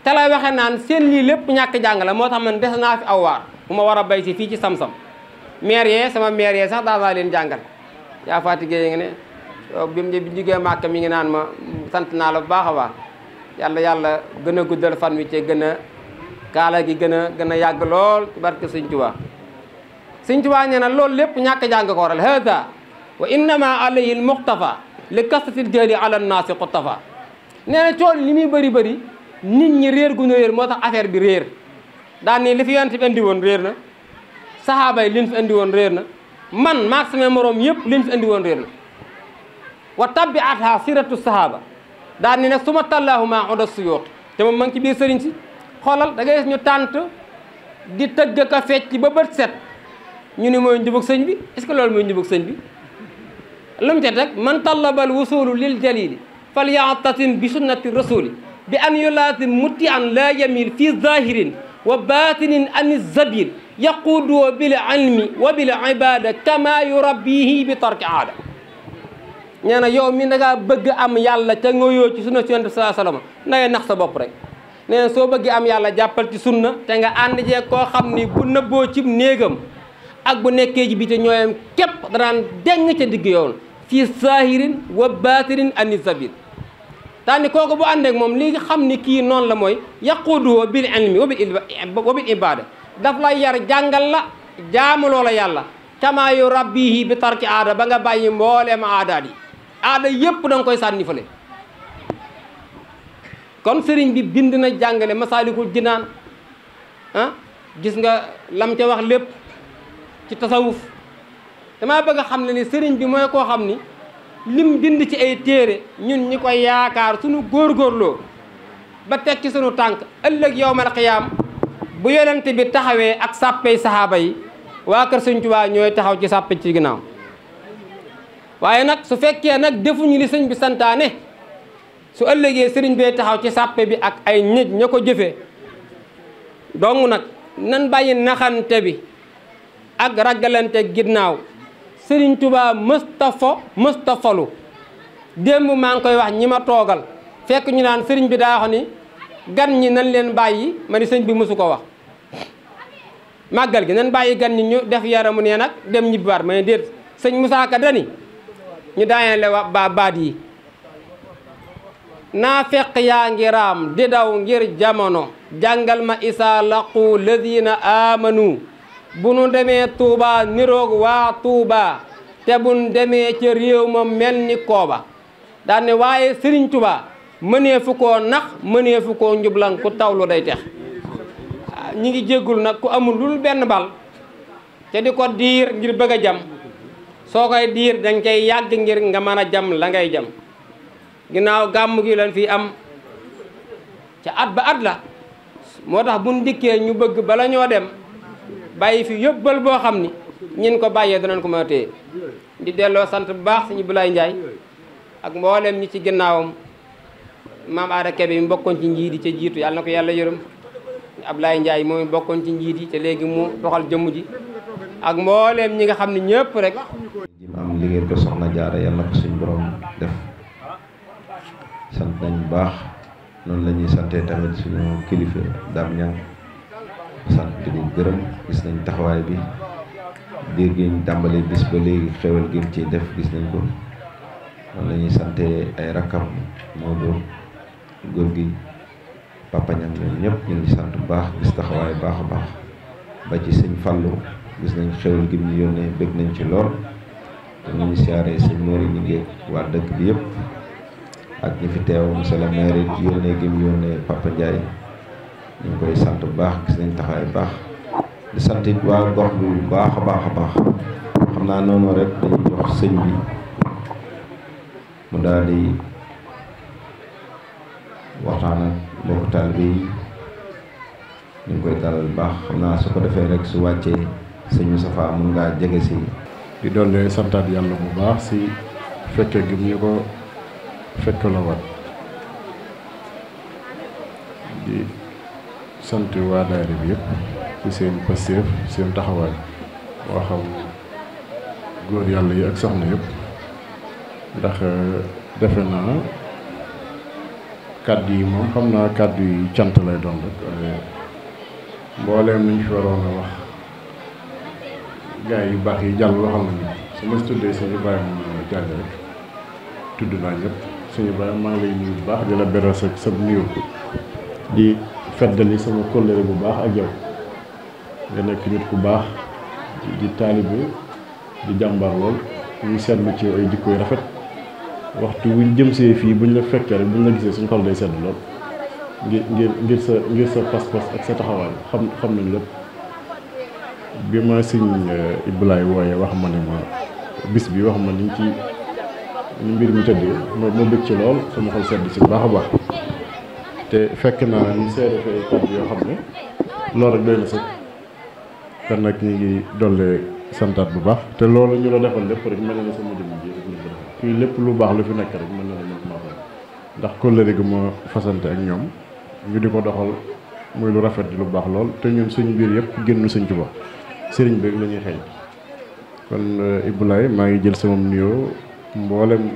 te lay waxe naan seen lii lépp ñàkk jàng la moo tax man des naa fi aw waar bu ma war a bay si fii ci sam-sam sama maire yee sax daa leen jàngal yaa fatigé yi nga ne bi mu jógee Màkka mi ngi naan ma sant naa la bu baax a baax yàlla gën a guddal fan wi ci gën a kaala gi gën a yàgg lool ci barke Sëñ Tuubaa Sëñ Tuubaa nee na loolu lépp ñàkk jàng ko waral hada wa innama alayhi al muqtafa li kasatil jahli ala nnaasi quttafa nee na cool li muy bëri nit ñi réer gu ñu réer moo tax affaire bi réer daan ni li fi yonent bi indi woon réer na sahaaba yi liñ fi indi woon réer na man maag sama moroom yëpp liñ fi indi woon réer na wa tabbi atha siratu sahaba daan ni nag su ma tallaahu maa oda suyooq te moom ma ngi ci biir sëriñ si xoolal da ngay gis ñu tànt di tëgg ka fecc ba bët set ñu ni mooy njubug sëñ bi est-ce que loolu mooy njubug sëñ bi lu mu te rek man tallabal wusulu lil jalili fal ya'tasim bi sunnati rasuli bi an yulaasim mutti an la yamil fi zahirin wa batinin ani zabil yaquudu bil ilmi wa bil ibada kama yurabbihi bi tarki aada. nee na yow mi da ngaa bëgg am yàlla ca nga yoo ci sunna Yonent bi sallallahu alayhi wasallam na ngay nax sa bopp rek. nee na soo bëggee am yàlla jàppal ci sunna te nga ànd jee koo xam ni bu nëbboo ci néegam ak bu nekkee ji bi te ñooyam képp danaan deng ca digg yoon fii saahirin wa baatirin ani sabil taani kooku bu àndeek moom li nga xam ni kii noonu la mooy yaquudu bil ilmi wa bil ibada daf la yar jàngal la jaamuloo la yàlla kama yu rabbihi bi tarki aada ba nga bàyyi mbooleem aadaat yi aada yépp da nga koy sànni fële. kon sëriñ bi bind na jàngale Masaalikul Jinaan gis nga lam ca wax lépp ci tasawuf damaa bëgg a xam ne ni sëriñ bi mooy koo xam ni lim bind ci ay téere ñun ñi koy yaakaar suñu góorgóorloo ba teg ci suñu tànk ëllëg yawmal qiyaam bu yonent bi taxawee ak sàppey saxaaba yi waa kër Sëriñ Tuubaa ñooy taxaw ci sàppe ci ginnaaw waaye nag su fekkee nag defuñu li sëñ bi santaane su ëllëgee sëriñ bee taxaw ci sàppe bi ak ay nit ña ko jëfee donc nag nan bàyyi naxante bi ak ragalante ginnaaw sëriñ Tuubaa mësta falu démb maa ngi koy wax ñi ma toogal fekk ñu naan sëriñ bi daa wax ni gan ñi nan leen bàyyi ma ni sëñ bi mësu ko wax màggal gi nan bàyyi gan ñi ñu def yaramu nee nag dem ñibbiwaat ma ne déet sëñ Musaa Ka dani ñu daanele wa baat yi naa fekk yaa ngi raam di daw ngir jamono jàngal ma isaa laqu ladina amanu bu nu demee Touba niroog waa Touba te buñ demee ca réew ma mel ni kooba daan ne waaye Sëriñ Touba mënee fu koo nax mënee fu koo njublan ku tawlu day tex ñi ngi jéggul nag ku amul lul benn bal te di ko diir ngir bëgg a jam soo koy diir danga cay yàgg ngir nga mën a jam la ngay jam ginnaaw gàmm gi lan fii am ca at ba at la moo tax buñ dikkee ñu bëgg bala ñoo dem bàyyi fi yóbbal boo xam ni ñin ko bàyyee danañ ko mën a téye di delloo sant bu baax suñu Bulaay Njaay ak mboolem ñi ci ginnaawam maam Aada Kebe mi bokkoon ci njiit yi ca jiitu yàlla na ko yàlla yërëm Ablaye Njaay moom bokkoon ci njiit yi te léegi mu doxal jëmm ji ak mboolem ñi nga xam ne ñëpp rek am liggéey ko soxna Jaara yàlla na ko suñu borom def sant nañ bu baax noonu la ñuy santee tamit suñu kilifa Dame Niang sant di gërëm gis nañ taxawaay bi diir gi ñu tàmbali bis ba léegi xewal gi ci def gis nañ ko noonu la ñuy santee ay rakkam Modou góor gi Papa Niang ñoom ñëpp ñu ngi sant bu baax gis taxawaay baax a baax ba ci sëñ Fallou gis nañ xewal gi ñu yónnee bëgg nañ ci lool te ñu ngi siyaaree sëñ Mori ñu ngi waa dëkk bi yëpp ak ñi fi teew monsieur le maire it yónnee gi mu yónnee Papa Ndiaye ñu ngi koy sant bu baax gis nañ taxawaay bu baax di sant it waa gox bi bu baax a baax a baax xam naa noonu rek dañuy jox sëñ bi mu daal di waxtaan ak mbokku taalibe yi ñu ngi koy dalal bu baax xam naa su ko defee rek su wàccee sëñ Moustapha mun ngaa jege si. di doole santaat yàlla bu baax si fekke gi ñu ko fekk la wat di sant waa daayira bi yëpp ci seen pasteef seen taxawaay moo xam góor yàlla yi ak soxna yëpp ndax defe naa kàddu yi moom xam naa kàddu yi cant lay doon rek mbooleem nañ fi waroon a wax gaay yu baax yi jàll waxal nañu su ma tuddee sëñ Ibrahima jàll rek tudd naa ñëpp sëñ Ibrahima maa ngi lay nuyu bu baax di la beral sa nuyu di feddali sama kóllëre bu baax ak yow nga nekk nit ku baax di taalibe di jàmbar lool ñu seetlu ci ay jikko yu rafet waxtu wuñ jëm see fii buñ la fekkee rek buñ la gisee suñ xol day sedd lool ngir sa pas-pas ak sa taxawaay xam nañ lépp bi ma sëñ Ibulaay wooyee wax ma ne ma bis bi wax ma niñ ci ni mbir mi tëddee ma bëgg ci lool sama xol sedd ci baax a baax te fekk naa ñu seede fi ay kàddu yoo xam ne loolu rek doy na sëkk kon nag ñu ngi dolle santaat bu baax te loolu ñu la defal lépp rek mel na ne sama jëmm ji rek ñu ko defal fii lépp lu baax lu fi nekk rek mën na ne maa ko ndax kóllëre gi ma fasante ak ñoom ñu di ko doxal muy lu rafet di lu baax lool te ñun suñ mbir yëpp génn Sëñ Tuubaa sëriñ bi la ñuy xëy kon Ibulaay maa ngi jël sama nuyoo mboolem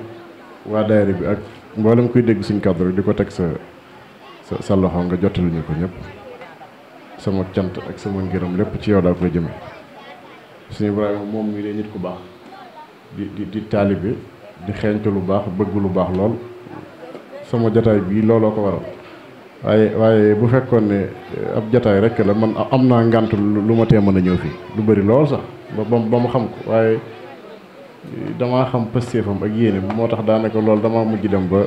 waa daayira bi ak mboolem kuy dégg suñ kàddu rek di ko teg sa loxo nga jottali ñu ko ñëpp sama cant ak sama ngërëm lépp ci yow daal koy jëme suñu Ibrahima moom mi dee nit ku baax di taalibe di xeeñtu lu baax bëgg lu baax lool sama jataay bii looloo ko waral waaye bu fekkoon ne ab jataay rek la man am naa ngànt lu ma tee mën a ñëw fii lu bari lool sax ba ma xam ko waaye damaa xam pëstéefam ak yéene moo tax daanaka loolu damaa mujj dem ba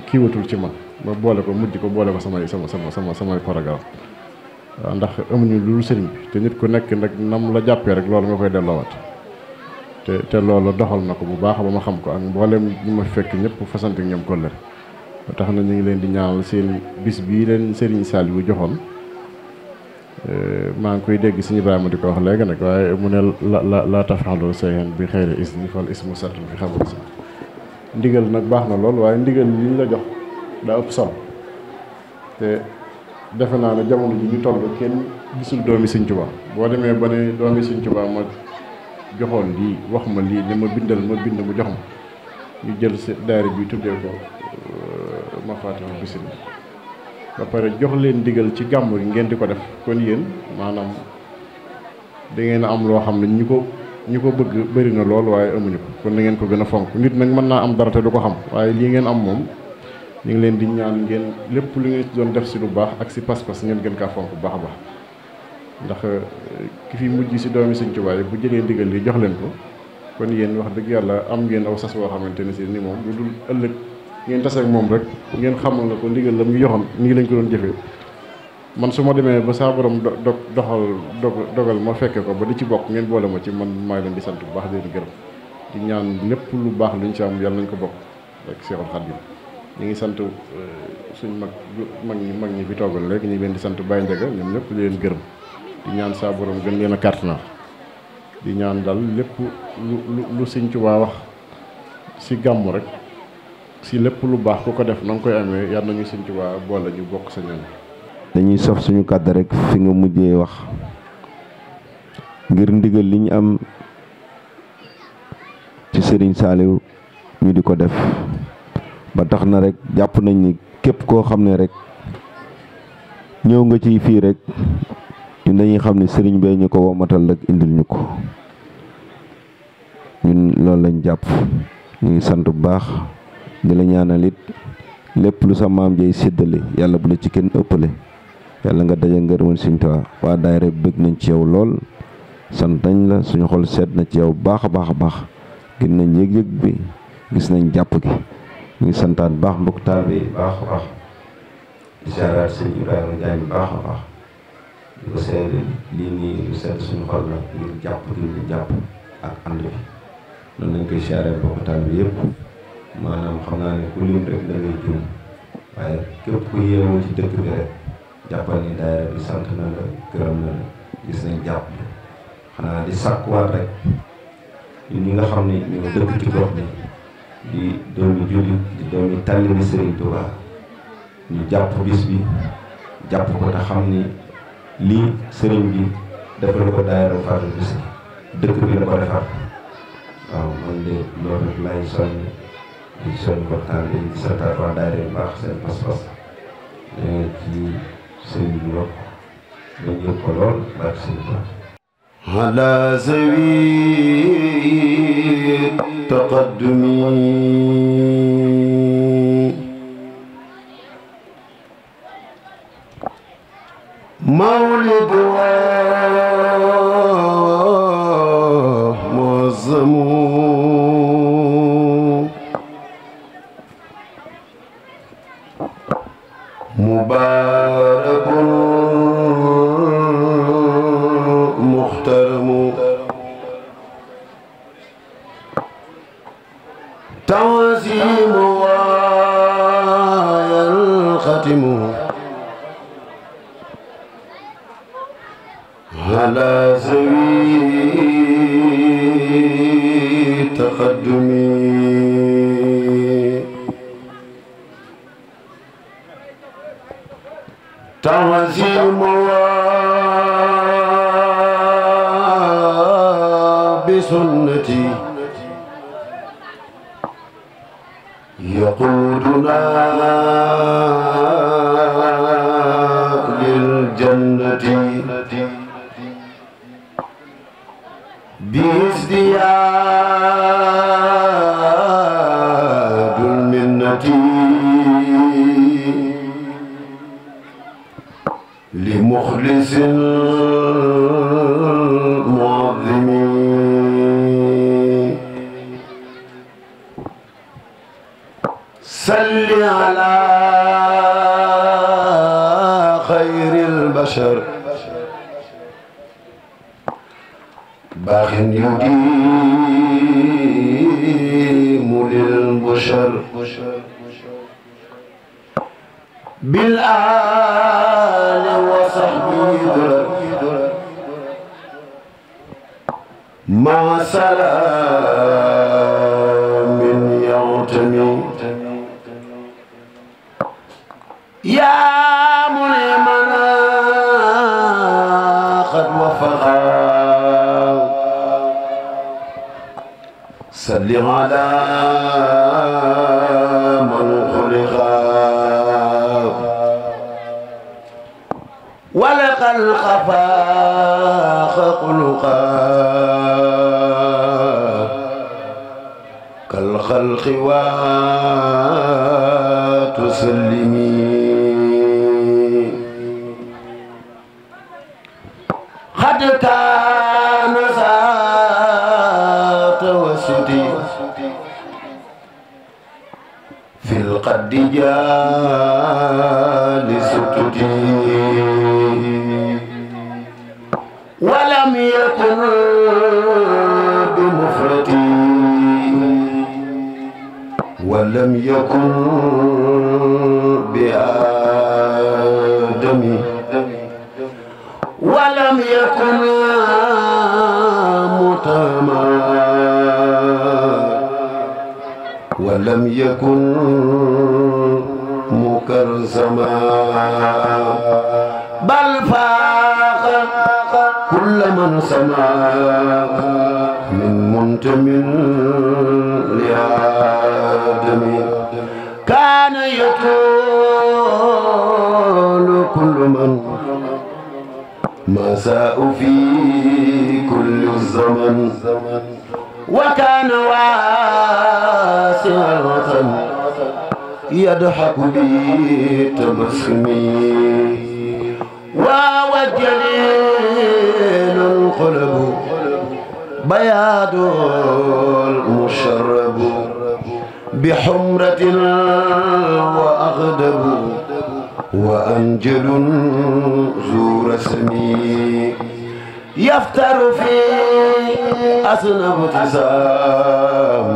kiiwatul ci man ba boole ko samay programme waaw ndax amuñu lu sëriñ bi te nit ku nekk nag nam la jàppee rek loolu nga koy delloowaat te loolu doxal na ko bu baax ba ma xam ko ak mboolem ñu ma fekk ñëpp fasante ñoom kollëre ba tax na ñu ngi leen di ñaanal seen bis bii leen Serigne Saliou joxoon maa ngi koy dégg Sëñ Ibrahima di ko wax léegi nag waaye mu ne la tafaxaloo sayhan bi xëyri isni fal ismu sattul fi xamul sax ndigal nag baax na lool waaye ndigal li ñu la jox daa ëpp solo te defe naa ne jamono ji ñu toll kenn gisul doomi Sëñ Tuubaa boo demee ba ne doomi Sëñ Tuubaa ma joxoon lii wax ma lii ne ma bindal ma bind mu jox ma ñu jël si daayira bi tuddee ko Mafatihul Bichri ba pare jox leen ndigal ci gàmm gi ngeen di ko def kon yéen maanaam da ngeen a am loo xam ne ñu ko bëgg bëri na lool waaye amuñu ko kon na ngeen ko gën a fonk nit nag mën naa am dara te du ko xam waaye lii ngeen am moom ñu ngi leen di ñaan ngeen lépp lu ngeen doon def si lu baax ak si pas-pas ngeen gën kaa fonk bu baax a baax ndax ki fi mujj si doomi Sëñ Tuubaa yi bu jëlee ndigal li jox leen ko kon yéen wax dëgg yàlla am ngeen aw sas boo xamante ne si ni moom lu dul ëllëg ngeen tase ak moom rek ngeen xamal na ko ndigal la mu joxoon nii lañ ko doon jëfee man su ma demee ba saa borom dogal ma fekke ko ba di ci bokk ngeen boole ma ci man maa leen di sant bu baax di leen gërëm di ñaan lépp lu baax luñ ci am yàlla nañ ko bokk rek Seexul Xadiim ñu ngi sant suñ mag ñi fi toogal léegi ñu ngi leen di sant Baye Ndiaga ñoom ñëpp di leen gërëm di ñaan saa borom gën leen a kàttanal di ñaan daal lépp lu Sëñ Tuubaa wax si gàmmu rek si lépp lu baax ku ko def na nga koy amee yàlla nañu Sëñ Tuubaa boole ñu bokk sa ñoom. dañuy sof suñu kàddu rek fi nga mujjee wax ngir ndigal li ñu am ci Serigne Saliou ñu di ko def ba tax na rek jàpp nañ ni képp koo xam ne rek ñëw nga ci fii rek ñun dañuy xam ne Serigne bee ñu ko womatal rek indil ñu ko ñun loolu lañ jàpp. ñu ngi sant bu baax di la ñaanal it lépp lu sa maam jay séddale yàlla bu la ci kenn ëppale yàlla nga daje ngërëmal Sëñ Tuubaa waa daayira bëgg nañ ci yow lool sant nañ la suñu xol sedd na ci yow baax a baax a baax gis nañ yëg-yëg bi gis nañ jàpp gi ñu ngi santaat baax mbokk taal bi baax a baax di siyaaraat Sëñ Ibrahima Jaañ baax a baax di ko seede lii nii lu sedd suñu xol la ngir jàpp gi ñu jàpp ak ànd bi noonu lañ koy siyaaree mbokk taal bi yëpp maanaam xam naa ne ku lim rek da ngay juum waaye képp ku yeewoo ci dëkk bi rek jàppal ni daayira bi sant na la gërëm na la gis nañ jàpp bi xanaa di sàkkuwaat rek ñun ñi nga xam ne ñoo dëkk ci gox bi di doomi jullit di doomi taalibe Sëriñ Tuubaa ñu jàpp bis bi jàpp ko te xam ni lii sëriñ bi defal ko daayira Fatul Bichri dëkk bi la ko defar waaw man de loolu rek lay soññ di soññ waxtaan bi di santaat waa daayira bu baax seen pas-pas ci sëriñ bi yokk ba ñu yëg ko lool barke Sëriñ Tuubaa على زوي تقدمي مولد معظم مبارك محترم تعظيم وينختم على زوي تقدمي تعزيم بسنتي يقودنا للجنة بازدياد المنة لمخلص معظم صل على خير البشر باخ يديم للبشر بالآل وصحبه مع سلام يعتمي يا منعمنا قد وفقا صل على من خلقا ولقى الخفاق خلقا كالخلق وتسلمي قد كان ذات وسدي في القد جالس تدي ولم يكن بمفردي ولم يكن بآدم ولم يكن متما ولم يكن مكرزما بل فاق كل من سما من منتم لآدم كان يطول كل من مساء في كل الزمن وكان واسعة يضحك بتبسمي وجليل القلب بياض المشرب بحمرة وأغدب وأنجل ذو رسمي يفتر في أسنى ابتسام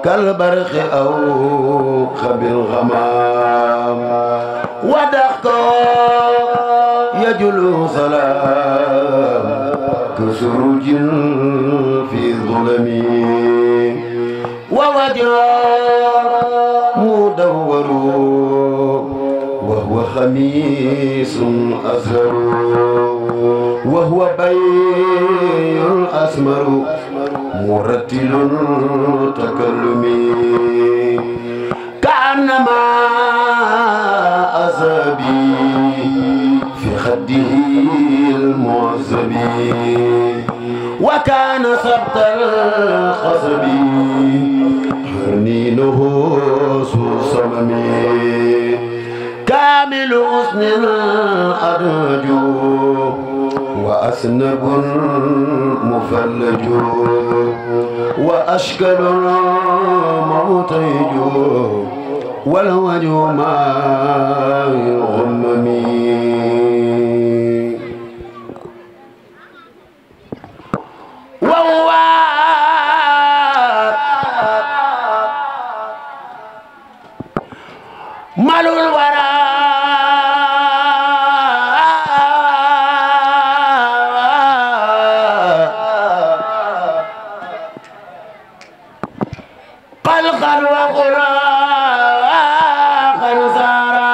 كالبرق أو خب الغمام ودقه يجلو سلام كسروج في ظلمي ووجهه مدور وهو خميس أزهر وهو بي أسمر مرتل تكلمي كأنما أصابي في خده المعزب وكان سبط الخصب حنينه صممي كامل حسن أدرج وأسنب مفلج وأشكل موتيج والوجه ما غممي وهو مال الورى قلقا وقراقا سارا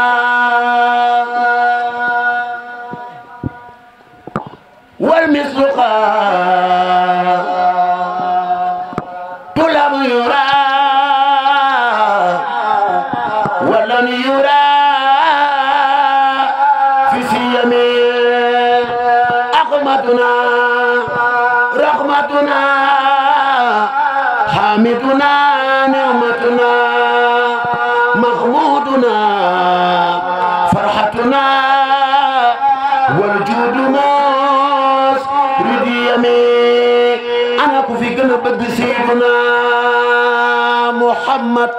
ولن يرى في سيمي أقمتنا رحمتنا حامدنا نعمتنا محمودنا فرحتنا والجود موس رديمي أنا كفي قلب سيدنا محمد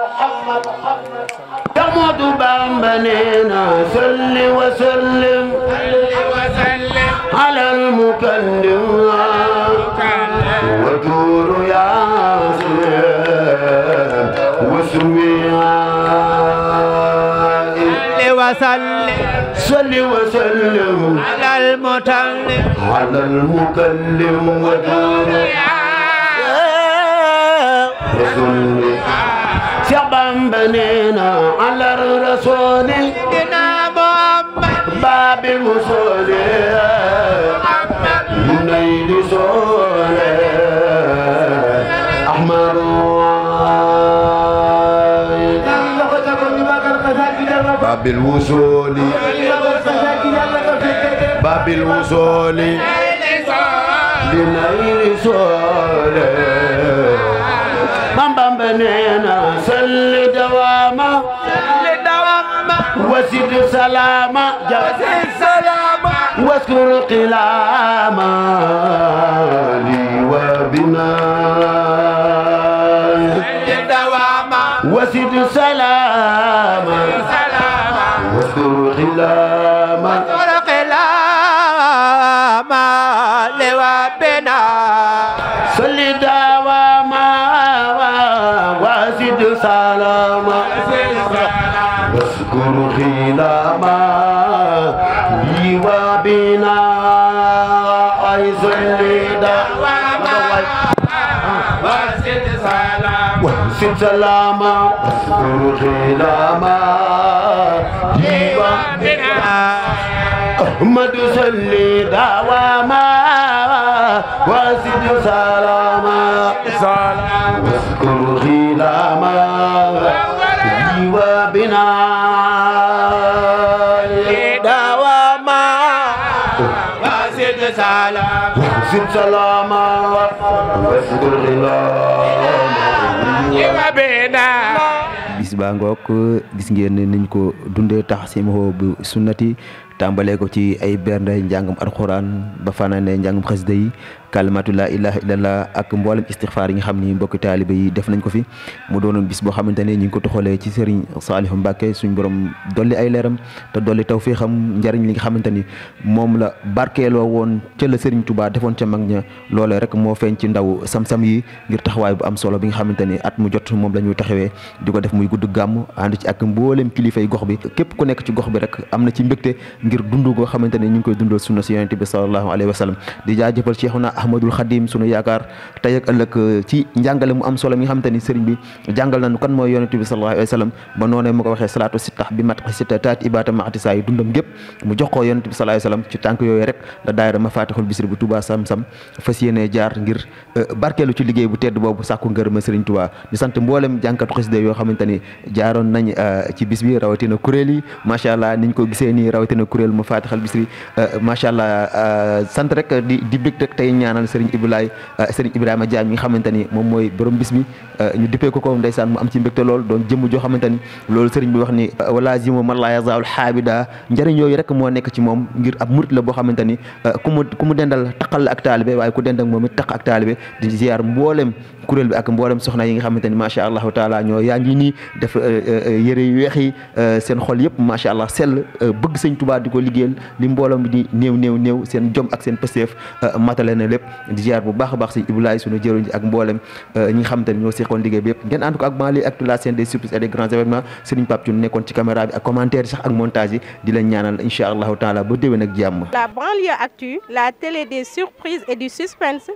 تموت بامبنينا صل وسلم على المكلم ودور يا صل وسلم على المكلم ودور رسول شعبان بنينا على الرسول باب الوصول ينيل صول أحمر باب الوصول باب الوصول لنيل صول بام بنينا سل دواما وسد سلاما واذكر قلاما لي وبنا وسد سلاما واذكر قلاما لي وبنا صل دواما وسد سلاما واذكر قلاما لي وبنا أي صل دواما وسد سلاما واذكر قلاما لي وبنا أحمد صل دواما وسد سلاما واذكر قلاما لي وبنا دواما وسد سلاما واذكر قلاما لي وبنا bis baa ngoog gis ngeen niñ ko dundee taxsimuhu bi sunnati tàmbalee ko ci ay bernde njàngum alxuraan ba fanaane njàngum xasida yi kalimatu la ilaha illallah ak mboolem istixfaar yi nga xam ni mbokki taalibe yi def nañ ko fi mu doonoon bis boo xamante ne ñu ngi ko toxalee ci Serigne Saliou Mbacké suñ borom dolli ay leeram te dolli tawfiixam njariñ li nga xamante ni moom la barkeeloo woon ca la Serigne Touba defoon ca mag ña loolee rek moo feeñ ci ndaw sam-sam yi ngir taxawaay bu am solo bi nga xamante ni at mu jot moom la ñuy taxawee di ko def muy gudd gàmm ànd ci ak mboolem kilifa yi gox bi képp ku nekk ci gox bi rek am na ci mbégte ngir dund goo xamante ne ñu ngi koy dundal sunna si yonente bi sallallahu alayhi wa sallam di jaajëfal Cheikhuna Ahmadul Khadim sunu yaakaar tey ak ëllëg ci njàngale mu am solo mi nga xamante ni sëriñ bi jàngal nañu kan mooy yonente bi sallallahu alayhi wa sallam ba noonee mu ko waxee salaatu sittax bi mat sitta taat ibaata maati saa yi dundam gépp mu jox ko yonente bi sallallahu alayhi wa sallam ci tànk yooyu rek la daayira Mafatihul Bichri bu Touba Sam-Sam fas yéene jaar ngir barkeelu ci liggéey bu tedd boobu sàkku ngërëm sëriñ Touba di sant mboolem jànkatu xasida yoo xamante ni jaaroon nañ ci bis bi rawatina kuréel yi macha allah niñ ko gisee nii rawatina kuréel Mafatihul Bichri macha allah sant rek di bég rek tey ñaanal Serigne Ibrahima Diagne mi nga xamante ni moom mooy borom bis bi ñu dippee ko ndeysaan mu am ci mbégte lool doon jëmm joo xamante ni loolu Serigne bi wax ni walaazimu man laa yazaalu xaabida njëriñ yooyu rek moo nekk ci moom ngir ab murit la boo xamante ni ku mu dendal taqal la ak taalibe waaye ku dend ak moom it taq ak taalibe di ziar mboolem kuréel bi ak mboolem soxna yi nga xamante ni macha allahu taala ñoo yaa ngi nii def yëre yu weex yi seen xol yëpp macha allah sell bëgg sëñ Tuubaa di ko liggéeyal li mbooloo mi di néew seen jom ak seen pësteef matale na lépp di ziar bu baax a baax sëñ Ibulaay sunu jëruñ ji ak mboolem ñi nga xamante ni ñoo seqoon liggéey bi yëpp ngeen ànd ko ak Mali ak la scène des surprises et des grands événements Serigne Pape Thioune nekkoon ci caméra bi ak commentaire yi sax ak montage yi di leen ñaanal incha allahu taala ba déwén ak jàmm. La banlieue actu, la télé des surprises et du suspense.